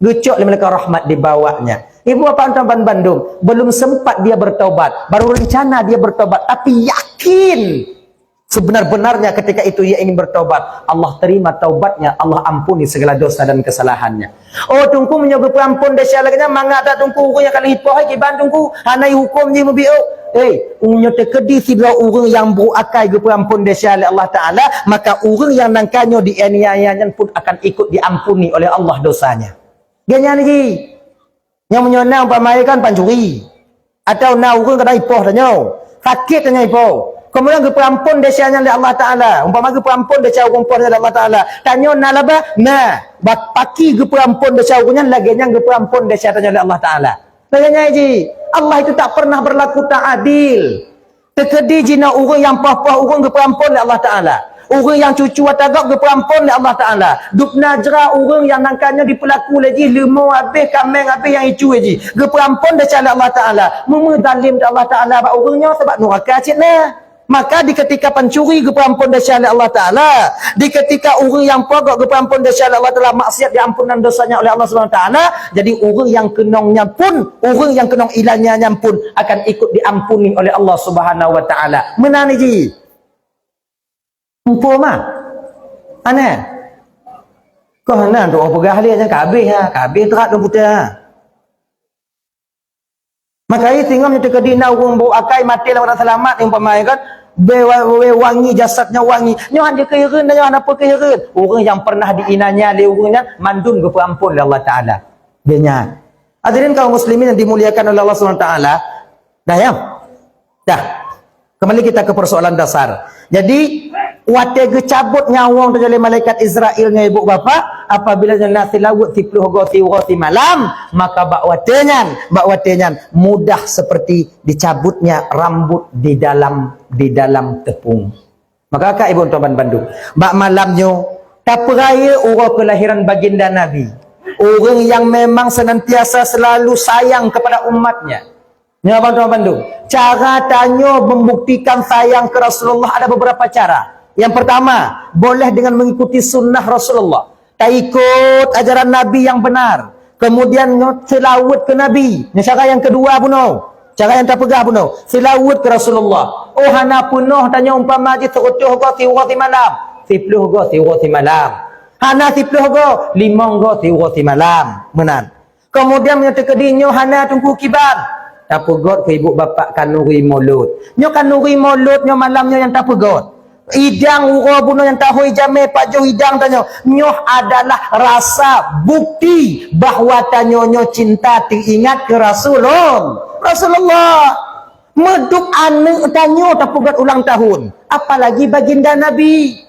Geucok lé malaikat rahmat dibawanya. Ibu bapak tuan ban bandum, belum sempat dia bertobat, baru rencana dia bertobat, tapi yakin sebenar-benarnya ketika itu ia ingin bertobat, Allah terima taubatnya, Allah ampuni segala dosa dan kesalahannya. Oh, teungku, meunyoe geupeuampon desya lagèe nyan, mangat that teungku, ureueng nyang ka lheueh ipoh, hai kiban teungku, hana ihuköm jih meubiôk. Eh, meunyoe teukeudi sidroe ureueng nyang brôk akai geupeuampon desya lé Allah Taala, maka ureueng nyang nangka nyoe dianiaya nyan pun akan ikut diampuni oleh Allah dosanya. Geuh nyan jih. Nyang meunyoe na umpama kan pancuri. Atau na ureueng kadang ipoh tanyoe. Sakét tanyoe ipoh. Kemudian geupeuampon desya nyan lé Allah Taala. Umpama geupeuampon desya ureuëng poh nyan lé Allah Taala. Tanyoe na laba? Na. Ba-, paki geupeuampon desya ureuëng nyan lagée nyan geupeuampon desya tanyoe lé Allah Taala. Lagée nyan ji, Allah itu tak pernah berlaku tak adil. Teukeudi jinoe ureuëng nyang poh-poh ureuëng geupeuampon lé Allah Taala. Ureuëng nyang cucu ata gob geupeuampon lé Allah Taala. Dubna jra ureuëng nyang nangka nyoe dipeulaku lé jih leumo habéh, kaméng habéh nyang icu lé jih. Geupeuampon desya lé Allah Taala. Meumeuzalim Allah Taala bak ureuëng nyoe sabab nuraka cit na. Maka di ketika pancuri geupeuampon desya lé Allah Taala, di ketika ureuëng nyang poh gob geupeuampon desya lé Allah Taala, maksiat diampunan dosanya oleh Allah Subhanahu Wa Taala, jadi ureuëng nyang keunong nyan pun, ureuëng nyang keunong ilanya nyan pun akan ikut diampuni oleh Allah Subhanahu Wa Taala. Meunan ji. Muphom mah? Aneh. Kah na tu peugah lé nyang ka habéh ha, ka habéh teurak dong puta. Maka singoh nyoe teukeudi na ureuëng bôk akai maté lam keadaan seulamat, umpama kan, be-, be-, wangi jasad nyoe wangi. Nyoe hana keuhireuen, nyoe hana peue keuhireuen. Ureuëng nyang pernah diinanya lé ureuëng nyan mandum geupeuampon lé Allah Taala. Dia nyan. Hadirin kaum muslimin yang dimuliakan oleh Allah Subhanahu Wa Taala. Dah ya? Dah. Kembali kita ke persoalan dasar. Jadi, watée geucabot nyawöng teuh lé malaikat Israel ngon ibu bapak, apabila nyan na seulaweuet siploh goe siuroe simalam, maka bak watée nyan, bak watée nyan mudah seperti dicabutnya rambut di dalam, di dalam tepung. Maka kak ibu tuan bandum, bak malam nyoe tapeurayeuk uroe kelahiran baginda Nabi. Ureuëng yang memang senantiasa selalu sayang kepada umatnya. Nyoe abang tuan bandum, cara tanyoe membuktikan sayang ke Rasulullah ada beberapa cara. Yang pertama, boleh dengan mengikuti sunnah Rasulullah. Taikot ajaran Nabi yang benar. Kemudian nyoe seulaweuet ke Nabi. Nyoe cara yang kedua bunoe. Cara yang tapeugah bunoe. Seulaweuet ke Rasulullah. Oh hana peunoh tanyoe umpama jih seureutôh goe siuroe simalam. Siploh goe siuroe simalam. Hana siploh goe, limong goe siuroe simalam. Meunan. Kemudian meunyoe teukeudi nyoe hana teungku kiban, tapeugöt keu ibu bapak kanuri mulod. Nyoe kanuri mulod nyoe malam nyoe nyang tapeugöt. Idang uroe bunoe nyang tahôi jamé pajoh idang tanyoe. Nyoe adalah rasa bukti bahwa tanyoe nyoe cinta teuingat keu Rasulul-, Rasulullah. Meudub aneuëk tanyoe tapeugöt ulang tahun, apalagi baginda Nabi.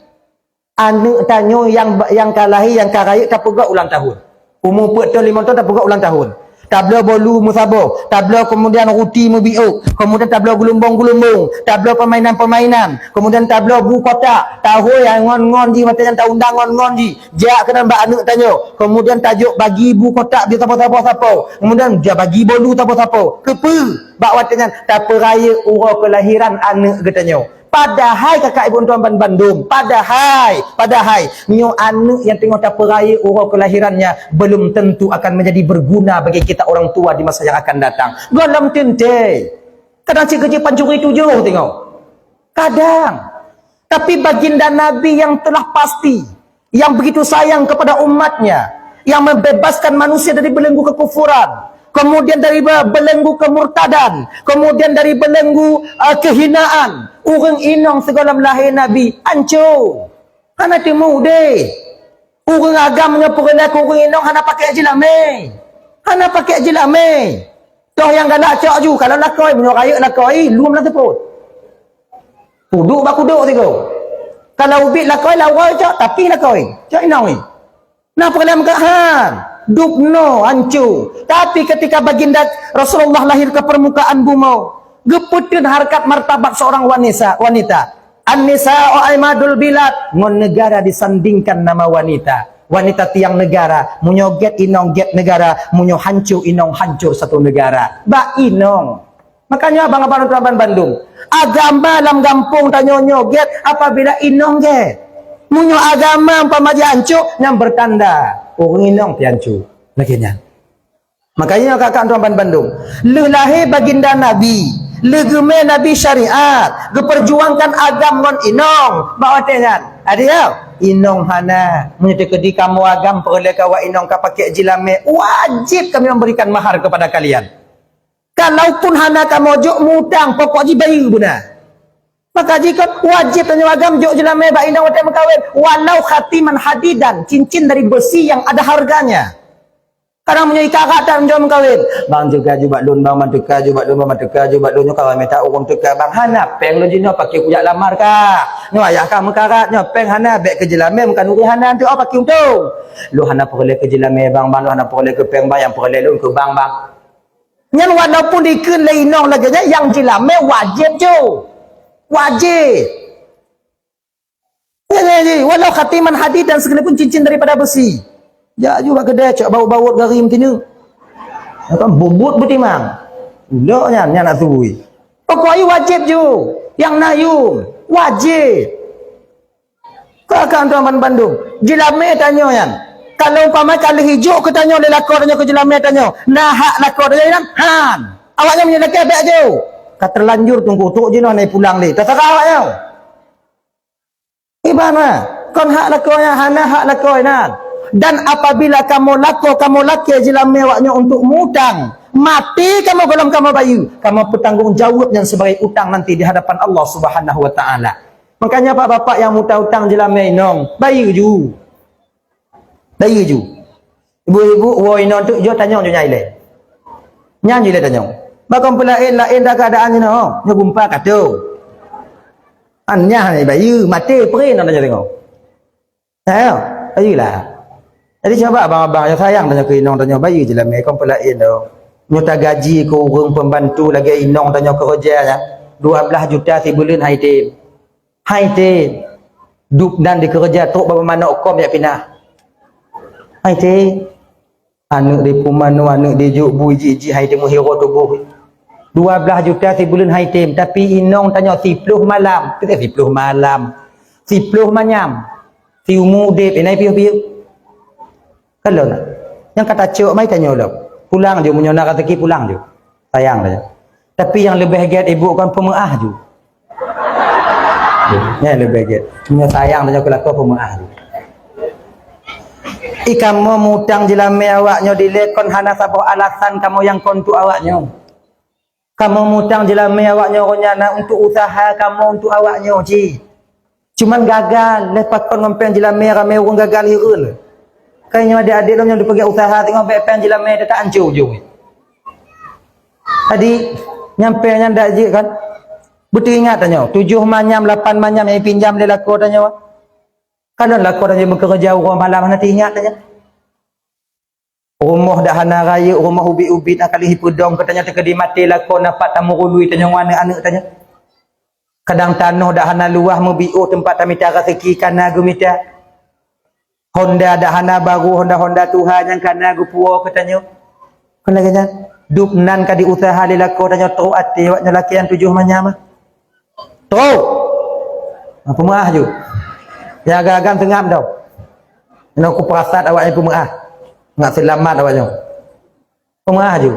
Aneuëk tanyoe nyang, nyang ka lahé, nyang ka rayeuk tapeugöt ulang tahun. Umu peuet thon, limong thon tapeugöt ulang tahun. Tabloe bolu meusaboh, tabloe kemudian ruti meubiôk, kemudian tabloe geulumbong-geulumbong, tabloe peumainan-peumainan, kemudian tabloe bu kotak, tahôi ngon-ngon jih, watée nyan taundang ngon-ngon jih. Jak keunan bak aneuëk tanyoe, kemudian tajok bagi bu kotak di sapo-sapo-sapo, kemudian jak bagi bolu sapo-sapo. Keupeue? Bak watée nyan tapeurayeuk uroe keulahiran aneuëk geutanyoe. Padahai kakak ibu tuan ban-, bandum, padahai, padahai nyoe aneuëk nyang teungoh tapeurayeuk uroe kelahirannya belum tentu akan menjadi berguna bagi kita orang tua di masa yang akan datang. Gohlom teuntée. Kadang cit keuh jih pancuri tujoh teungoh. Kadang. Tapi baginda Nabi yang telah pasti yang begitu sayang kepada umatnya, yang membebaskan manusia dari belenggu kekufuran, kemudian dari be-, belenggu kemurtadan, kemudian dari belenggu, eh, kehinaan. Ureuëng inong sigohlom lahé Nabi, anco. Hana teumudeh. Ureuëng agam nyoe peureulée keu ureuëng inong hana pakai jilamé. Hana pakai jilamé. Toh nyang galak cok ju, kalau lakoi, meunyoe rayeuk lakoi, lom lam seupôt. Kuduk bak kuduk sigoe. Kalau ubit lakoi, lam uroe cok, tapi lakoi. Cok inong ni. Nah, peureulée meukat han. Dubnoe, anco. Tapi ketika baginda Rasulullah lahir ke permukaan bumoe, geupeuteun harkat martabat seorang wanita, wanita. An-nisa'u imadul bilad, ngon negara disandingkan nama wanita. Wanita tiang negara, meunyoe gét inong gét negara, meunyoe hancô inong hancô satu negara. Bak inong. Makanya abang-abang tuan bandum, agama lam gampông tanyoe nyoe gét apabila inong gét. Meunyoe agama umpama jihancô, nyan bertanda ureuëng inong pihancô. Lagée nyan. Makanya kakak tuan ban bandum, lheueh lahé baginda Nabi, lheueh geumé Nabi syariat, geuperjuangkan agam ngon inong bak watée nyan. Adik ya, inong hana, meunyoe teukeudi kamoe agam peureulée keu awak inong ka pakai jilamé, wajib kami memberikan mahar kepada kalian. Kalaupun hana kamoe jok, mutang, pokok jih bayeue beuna. Maka jih kon wajib tanyoe agam jok jilamé bak inong watée meukawen, walau khatiman hadidan, cincin dari besi yang ada harganya. Kadang meunyoe ikarat that meunyoe meukawen, "Bang, teuka ju bak lôn, Bang, Bang, teuka ju bak lôn, Bang, Bang, teuka ju bak lôn, nyoe ka ramé that ureueng teuka, Bang. Hana péng lôn jinoe pakri kujak lamar kah. Nyoe ayah ka meukarat, nyoe péng hana, bèk keu jeulamé, meukan ureueng hana, teuka pakri untông. Lôn hana peureulèe keu jeulamé, Bang, Bang, lôn hana peureulèe keu péng, Bang, nyang peureulèe lôn keu Bang, Bang." Nyan walaupun dikeue lé inong lagèe nyan, nyang jeulamé wajéb ju. Wajéb. Nyan, nyan, nyan, walau khataman hadid dan sekalipun cincin daripada besi. Jak ju bak keudè, cok baut-baut gari meutinyu. Kan bubut beutimang. Ulok nyan, nyan nak tubui. Pokok ayue wajéb ju. Nyang na yum. Wajéb. Ka, ka, tuan ban bandum. Jeulamé tanyoe nyan. Kalau umpama ka lheuh ijok keu tanyoe lé lakoe tanyoe keu jeulamé tanyoe, na hak lakoe tanyoe nyan? Han. Awaknyan meunyoe lakèe bèk ju. Ka terlanjur teungku, trok jinoe hana pulang lé. Terserah awaknyan. Iban mah, kon hak lakoe nyan, hana hak lakoe nyan. Dan apabila kamoe lakoe, kamoe lakèe jeulamé awaknyoe untuk mutang, maté kamoe gohlom kamoe bayeue, kamoe peutanggong jaweueb nyan sebagai utang nanti di hadapan Allah Subhanahu wa Taala. Makanya, pak, bapak nyang mutang-utang jeulamé inong, bayeue ju. Bayeue ju. Ibu-ibu, woe inong teuk jok tanyong ju nyan ilèe. Nyan ju ilèe tanyong. Bak kon peulaén, laén dah keuadaan jinoe. Nyoe gumpa ka tho. An nyan bayeue, maté, peuré inong tanyoe teungoh. Nyoe, bayeue lah. Jadi, cuba abang-abang nyang sayang tanyoe keu inong tanyoe, bayeue jeulamé, kon peulaén tho. Nyoe tagaji keu ureueng pembantu lagèe inong tanyoe keureuja nyan, dua blah juta sibuleuen hai tem. Hai tem. Dub nan dikeureuja trok bak manok kôm jak pinah. Hai tem. Aneuk di pumanoe, aneuk di jok bui jih-jih hai tem meuhiro tuboh. Dua blah juta sibuleuen hai tem, tapi inong tanyoe siploh malam, eh, siploh malam, siploh manyam, siumu udép, inan piôh-piôh. Kalon. Nyang ka tacok mai tanyoe lom. Pulang ju, meunyoe na raseuki pulang ju. Sayang tanyoe. Tapi nyang leubeh gèt ibu kon peumeu'ah ju. Nyan leubeh gèt. Nyoe sayang tanyoe keu lakoe peumeu'ah ju. I kamoe mutang jeulamé awaknyoe dilèe kon hana saboh alasan kamoe nyang kon untuk awaknyoe. Kamoe mutang jeulamé awaknyoe nyan na untuk usaha kamoe untuk awaknyoe cit. Cuman gagal, lheuh pakon ngon péng jeulamé ramé ureueng gagal hireuen. Kayém nyoe adék-adék lôn nyang dipeugah usaha singoh bèk péng jeulamé teutap ancô ujong. Jadi, nyan péng nyan dak jeuet kan? Beuteuingat tanyoe, tujoh manyam, lapan manyam nyang ipinjam lé lakoe tanyoe. Kadang lakoe tanyoe meukeureuja uroe malam hana teuingat tanyoe. Rumoh dak hana rayeuk, rumoh ubit-ubit, na kali hipeudong keu tanyoe teukeudi maté lakoe na pat tameurului tanyoe ngon aneuk-aneuk tanyoe. Kadang tanoh dak hana luwah meubiôh teumpat tamita raseuki kana geumita. Honda dak hana baru, honda-honda tuha nyang kana geupuwoe keu tanyoe. Kon lagèe nyan, dub nan ka diusaha lé lakoe tanyoe trok até awaknyoe lakèe nyang tujoh manyam. Trok! Ha, peumeu'ah ju. Nyang agam-agam seungab tau. Nyoe kupeurasat awaknyan peumeu'ah. Ngat seulamat awaknyan. Peumeu'ah ju.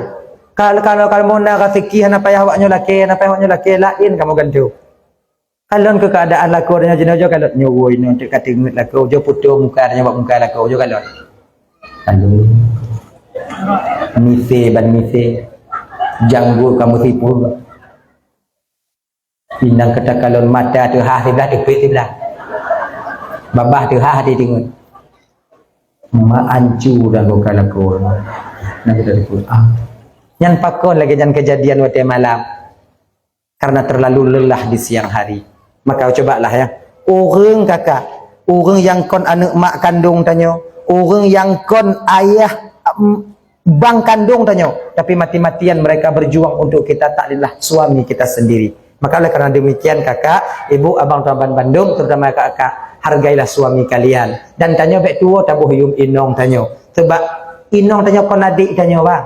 Kal-, kalau kamoe na raseuki hana payah awaknyoe lakèe, hana payah awaknyoe lakèe, laén kamoe gantoe. Kalon keu keuadaan lakoe tanyoe jinoe, jo kalon nyoe woe inong teuk ka teungeut lakoe, jo putôh muka tanyoe bak muka lakoe, jo kalon. Aduh. Misé ban misé. Janggut kamoe sipur. Inong keu takalon mata teuhah siblah, teupet siblah. Babah teuhah di teungeut. Mak ancu dah boka lakoe. Nah, kita teupeu. Ah. Nyan pakon lagèe nyan kejadian watèe malam. Karena terlalu lelah di siang hari. Maka cobalah ya. Ureueng kakak, ureueng nyang kon aneuk mak kandong tanyoe, ureueng nyang kon ayah, em, bang kandong tanyoe, tapi mati-matian mereka berjuang untuk kita, tak lelah suami kita sendiri. Maka oleh karena demikian, kakak, ibu, abang, tuan ban bandum, terutama kakak, hargailah suami kalian. Dan tanyoe bèk tuwoe taboh yum inong tanyoe. Sebab inong tanyoe kon adék tanyoe, bang.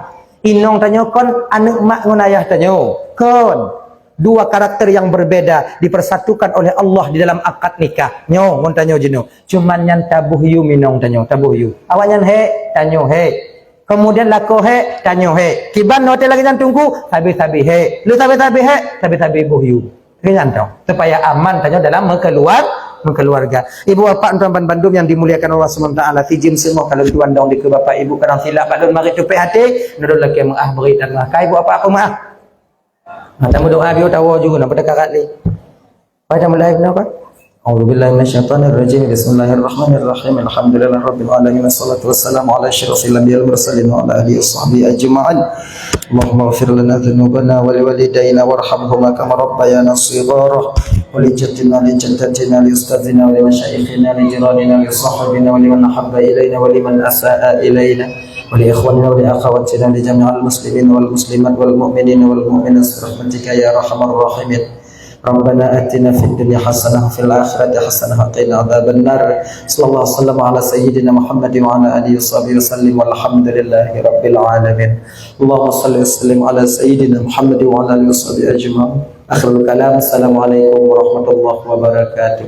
Inong tanyoe kon aneuk mak ngon ayah tanyoe. Kon. Dua karakter yang berbeda dipersatukan oleh Allah di dalam akad nikah. Nyoe ngon tanyoe jinoe. Cuman nyan taboh yum inong tanyoe, taboh yum. Awaknyan hék, tanyoe hék. Kemudian lakoe hék, tanyoe hék. Kiban watèe lagèe nyan teungku, sabe-sabe hék. Lheuh sabe-sabe hék, sabe-sabe boh yum. Lagèe nyan tau. Supaya aman tanyoe dalam meukeuluar-, meukeuluarga. Ibu bapak tuan ban bandum yang dimuliakan Allah Subhanahu wa taala, sijeuem seungoh kalon tuan dong dikeue bapak ibu kadang silap bak lôn marit teupéh até, nurut lakèe meu'ah bri dan meu'ah. Ka ibu bapak peumeu'ah. Nah, tameudoa biôh tawoe ju na pada karat lé. Pai tamulai keunoe, Pak? أعوذ بالله من الشيطان الرجيم. بسم الله الرحمن الرحيم. الحمد لله رب العالمين. الصلاة والسلام على أشرف الأنبياء والمرسلين وعلى آله وصحبه أجمعين. اللهم اغفر لنا ذنوبنا ولوالدينا وارحمهما كما ربيانا صغارا، ولجدنا لجدتنا لأستاذنا ولمشايخنا لجيراننا لصاحبنا ولمن أحب إلينا ولمن أساء إلينا ولإخواننا ولأخواتنا لجميع المسلمين والمسلمات والمؤمنين والمؤمنات برحمتك يا أرحم الراحمين. ربنا آتنا في الدنيا حسنة وفي الآخرة حسنة وقنا عذاب النار. صلى الله وسلم على سيدنا محمد وعلى آله وصحبه وسلم، والحمد لله رب العالمين. اللهم صل وسلم على سيدنا محمد وعلى آله وصحبه أجمعين. آخر الكلام، السلام عليكم ورحمة الله وبركاته.